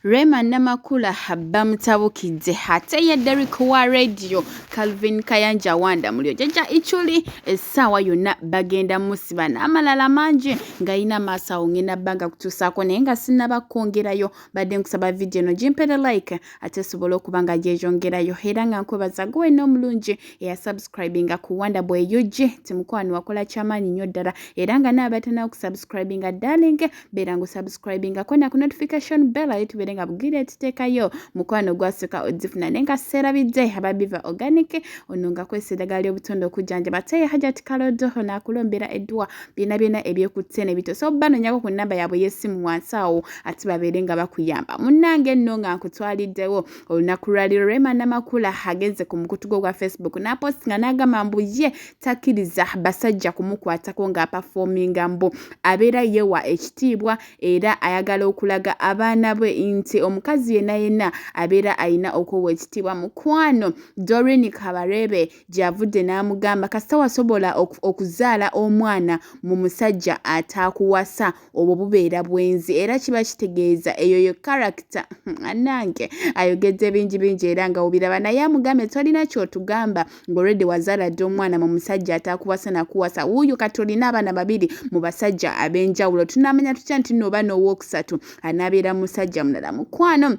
Rema Namakula bamutabukidde ate ye Derrick wa Radio Calvin Kayanja Wanda mulyo jjajja Ichuli essaawa yonna bagenda musiba n'amalala mangi ng'alina maaso awo ngenda bbanga kutuusaako naye nga sinnaba kwongerayo badde nkusaba vidiyo eno gimpere like ate esobole okuba nga gyeyongerayo era nga nkwebaza gwe wenna omulungi eyasubscribinga ku Wanda Boy UG timukwano wakola kyamaanyi nnyo ddala era nga naabatana okusubscribinga darling beera ngu subscribingako na ku notification bell aye tubeere nga bugire tuteekayo mukwano gwasooka ozifuna naye nga seerabidde aba biva organic ono nga kwesa eddagala ly'obutonde okujjanjaba ate ye Hajat Kalodo ono akulombera edduwa byonna byonna ebyekutte nebito so banonyako ku nnamba yaabwe y'essimu wansi awo ate babeere nga bakuyamba munnange nno nga nkutwaliddewo olunaku lwaliro Rema Namakula agenze ku mukutu gwe ogwa Facebook n'apostinga n'agamba mbu ye takkiriza basajja kumukwatako ng'apafominga mbu abeera yewa ekitiibwa era ayagala okulaga abaana be nti omukazi yenna yenna abeera alina okwewa ekitiibwa. Mukwano Doreen Kabareebe gy'avudde n'amugamba kasita wasobola okuzaala omwana mu musajja ataakuwasa obwo bubeera bwenzi era kiba kitegeeza eyo yo character. Anange ayogedde bingi bingi era nga obiraba naye amugambye tolina ky'otugamba ng'olwedde wazaala dda omwana mu musajja ataakuwasa nakuwasa wuuyo kati olina abaana babiri mu basajja ab'enjawulo tunamanya tutya nti nno oba n'owookusatu anaabeera musajja mulala mukwano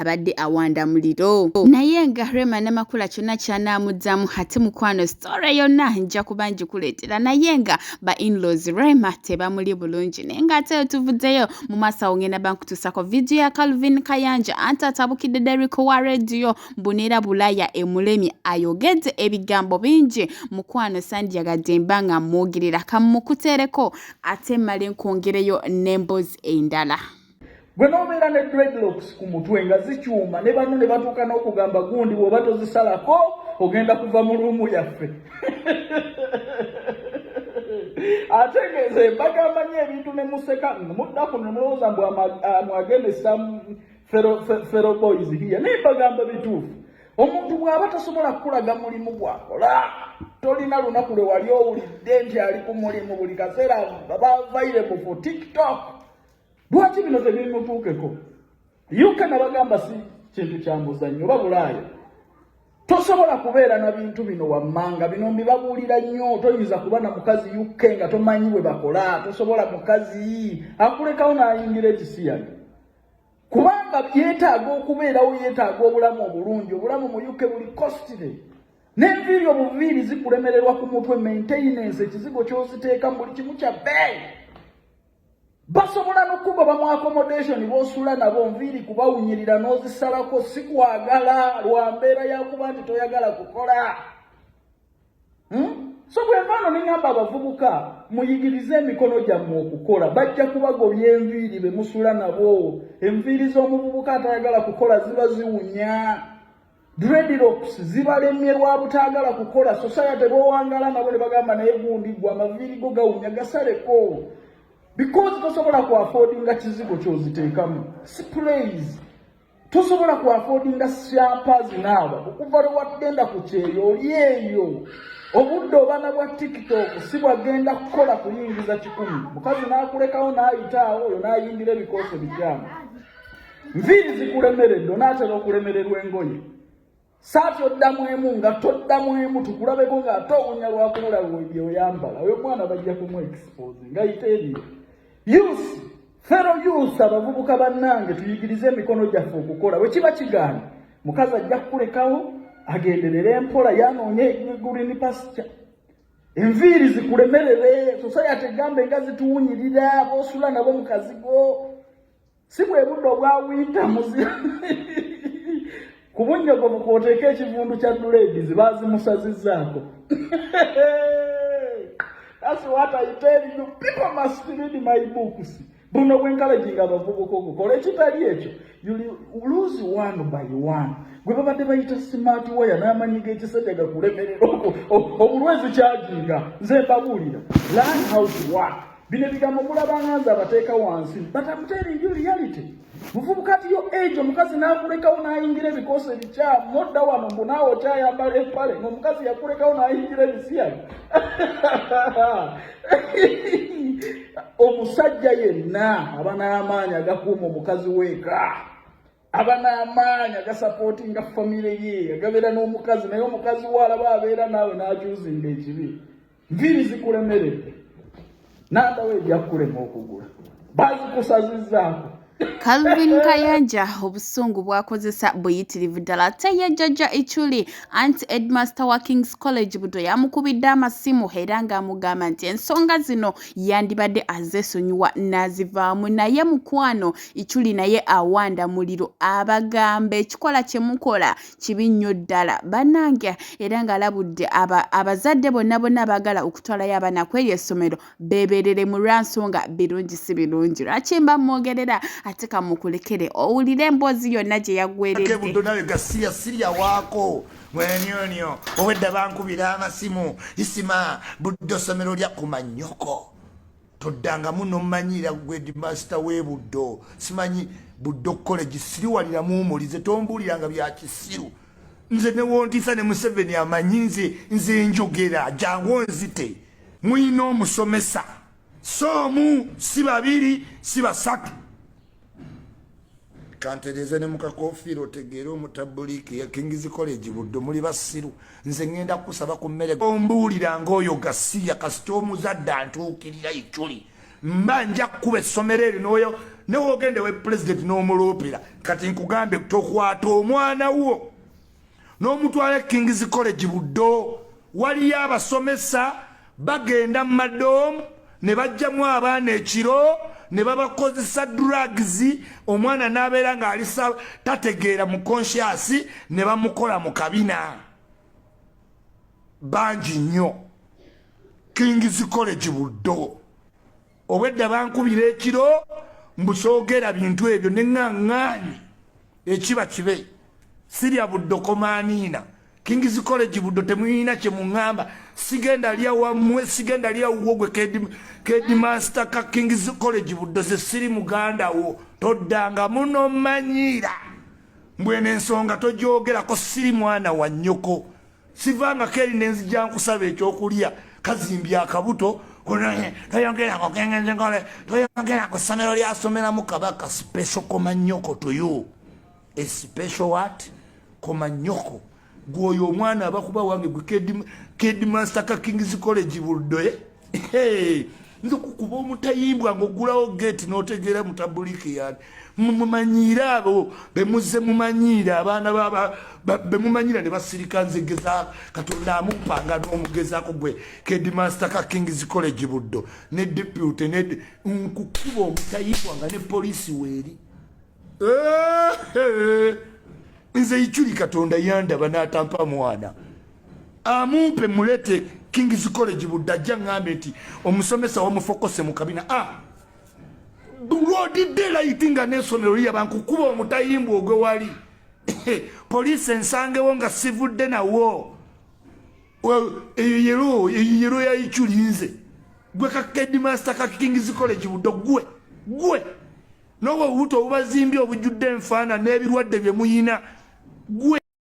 abadde awanda muliro naye nga Rema Namakula kyonna kyanaamuddamu ate mukwano story yonna nja kuba ngikuleetera naye nga ba inlaws Rema tebamuli bulungi naye nga ate tuvuddeyo mu maaso awo ngenda bankutuusako vidiyo ya Calvin Kayanja anti atabukidde Derrick wa rediyo mbu neera Bulaaya emulemye ayogedde ebigambo bingi mukwano sandyagadde mba nga mwogerera kammukuteereko ate mmale nkwongereyo n'emboozi endala. Gwe n'obeera ne dreadlocks ku mutwe nga zikyuma ne banno ne batuuka n'okugamba gundi bw'oba tozisalako ogenda kuva mu luumu yaffe. Ate ngeze mbagamba nnyo ebintu ne museka mudda kuno ne mulowooza mbu amwagende some fellow boys here, naye mbagamba bituufu. Omuntu bw'aba tasobola kukulaga mulimu gwakola, tolina lunaku lwe wali owulidde nti ali ku mulimu, buli kaseera baba available for TikTok. Lwaki bino tebimutuukeko? UK nabagamba si kintu kya muzannyo, oba Bulaaya tosobola kubeera na bintu bino wammanga. Bino mbibabuulira nnyo. Toyinza kuba na mukazi UK nga tomanyi bwe bakola. Tosobola, mukazi akulekawo n'ayingira ekisiyaga kubanga yeetaaga okubeerawo, yeetaaga obulamu obulungi. Obulamu mu UK buli costly n'enviiri obuviiri zikulemererwa ku mutwe, maintenance, ekizigo ky'oziteeka mu buli kimu kya bbeeyi. Basobola n'okugoba mu accommodation b'osula nabo nviiri kubawunyirira n'ozisalako. Si kwagala lwa mbeera yakuba nti toyagala kukola, So bwe nvaano ne ŋŋamba abavubuka muyigirize emikono gyammwe okukola, bajja kubagobya enviiri be musula nabo. Enviiri z'omuvubuka atayagala kukola ziba ziwunya. Dreadlocks zibalemye lwa butaagala kukola. Society b'owangala nabo ne bagamba naye gundi gwe amaviiri go gawunya, gasaleko, because tosobola ku affordinga kizigo ky'oziteekamu, sprays, tosobola ku affordinga shampoo zinaaba. Okuva lwe wagenda ku kyeyo oli eyo obudde obana bwa TikTok, si bwagenda kukola kuyingiza 100. Mukazi n'akulekawo n'ayita awo oyo n'ayingira ebikooso bikyamu. Nviiri zikulemeredde, onaatera okulemererwa engoye. Saati oddamu emu nga toddamu emu, tukulabeko ng'ate owunya lwakubula byoyambala. Oyo omwana bajja kumu expose nga yita ebyo. Youth, fellow youth, abavubuka bannange, tuyigirize emikono gyaffe okukola. Bwe kiba kigaana, mukazi ajja kukulekawo agenderere empola yanoonye green pasture. Enviiri zikulemerere, society egambe nga zituwunyirira boosula nabo mu kazigo. Si bwe budde obwa winter muzi ku bunnyogovu kw'oteeka ekivundu kya dreads baazimusazizzaako. That's what I tell you. People must read my books. Buno bwencouraging abavubuka okukola ekitali ekyo. You lose one by one. Gwe babadde bayita smart wire n'amanyi g'ekisajja gakulemerera obulwezi kyaginga. Nze mbabuulira. Learn how to work. Bino ebigambo mulabanga nze abateeka wansi. But I'm telling you reality. Muvubuka ati yo age omukazi n'akulekawo n'ayingira ebikoosi ebikyamu n'odda wano mbu naawe okyayambala empale ng'omukazi yakulekawo n'ayingira ebisiyaga. Omusajja yenna aba n'amaanyi agakuuma omukazi weeka. Aba n'amaanyi agasapootinga famire ye, agabeera n'omukazi, naye omukazi we alaba abeera naawe n'akyuzinga ekibi. Nviiri zikulemeredde, nandawo ejja kukulema okugula, bazikusazizzaako. Calvin Kayanja obusungu bw'akozesa buyitirivu ddala, ate ye Jjajja Ichuli anti headmaster wa King's College Budo yamukubidde amasimu era ng'amugamba nti ensonga zino yandibadde azeesonyiwa n'azivaamu, naye mukwano Ichuli naye awanda muliro, abagamba ekikola kye mukola kibi nnyo ddala bannange, era ng'alabudde abazadde bonna bonna abaagala okutwalayo abaana ku eryo essomero beeberere mu lwansonga birungi si birungi. Lwaki mba mwogerera ate kamukulekere owulire emboozi yonna gye yaggweredde. Buddo nawe gasiya sirya waako mwenyonyo obwedda bankubira amasimu isima Buddo ssomero lya kumanyoko toddangamu nomanyiira gwe headmaster w'e Buddo, simanyi Buddo College, siriwaliramu omulize tombuuliranga bya kisiru. Nze newontiisa ne Museveni amanyi nze njogera, jangu onzite. Muyina omusomesa so omu, si babiri, si basatu. Kantereeze ne mukakofiira otegeere omutabuliiki ya Kings College Buddo, muli basiru. Nze ŋŋenda kukusaba ku mmere ombuulira ng'oyo gasiya kasita omuzadde antuukirira Ichuli mba nja kukuba essomero eryo n'oyo newoogende we pulezidenti n'omuloopera. Kati nkugambe, tokwata omwana wo n'omutwala Kings College Buddo. Waliyo abasomesa bagenda mu madoomu ne bajjamu abaana ekiro ne babakozesa drugs, omwana n'abeera ng'alisa tategeera mu conscious ne bamukola mu kabina. Bangi nnyo Kings College Buddo. Obwedda bankubira ekiro mbusoogera bintu ebyo neŋŋaŋŋaanyi ekiba kibe sirya Buddo komaaniina. Kings College Buddo temuyina kye muŋŋamba. Sigenda lya wammwe, sigenda lya wuwo gwe headmaster ka Kings College Buddo. Ze siri muganda wo, toddanga munomanyiira mbwene ensonga togyogerako. Siri mwana wa nnyoko, sivangako eri nenzija nkusaba ekyokulya kazimbya akabuto. Toyogera ku Kings College, toyogera ku ssomero lyasomeramu Kabaka. Special komanyoko to you, a special what komanyoko. Gwoyo omwana abakuba wange gwe headmaster ka Kings College Buddo, eh? Nze kukuba omutayimbwa ng'oggulawo gate n'otegeera mutabuliki yani mumanyiire abo bemuze mumanyiire abaana bemumanyiira ne basirika. Nze geza Katonda amumpanga n'omugezaako gwe headmaster ka Kings College Buddo ne deputy ne nkukuba omutayimbwa nga ne poliisi weeri. Nze Ichuli Katonda yandaba n'atampa mwana amumpe mulete Kings College Buddo, ajja ŋŋambe nti omusomesa wamufokose mu kabina. Ah, broad daylight nga n'essomero liyaba nkukuba omutayimbwa ogwe wali poliisi ensangewo nga sivudde nawo. Eyo yero, eyo yero ya Ichuli. Nze gwe ka headmaster ka Kings College Buddo, gwe n'obwo obubuto obubazimbye obujjudde enfaana n'ebirwadde bye muyina gwe.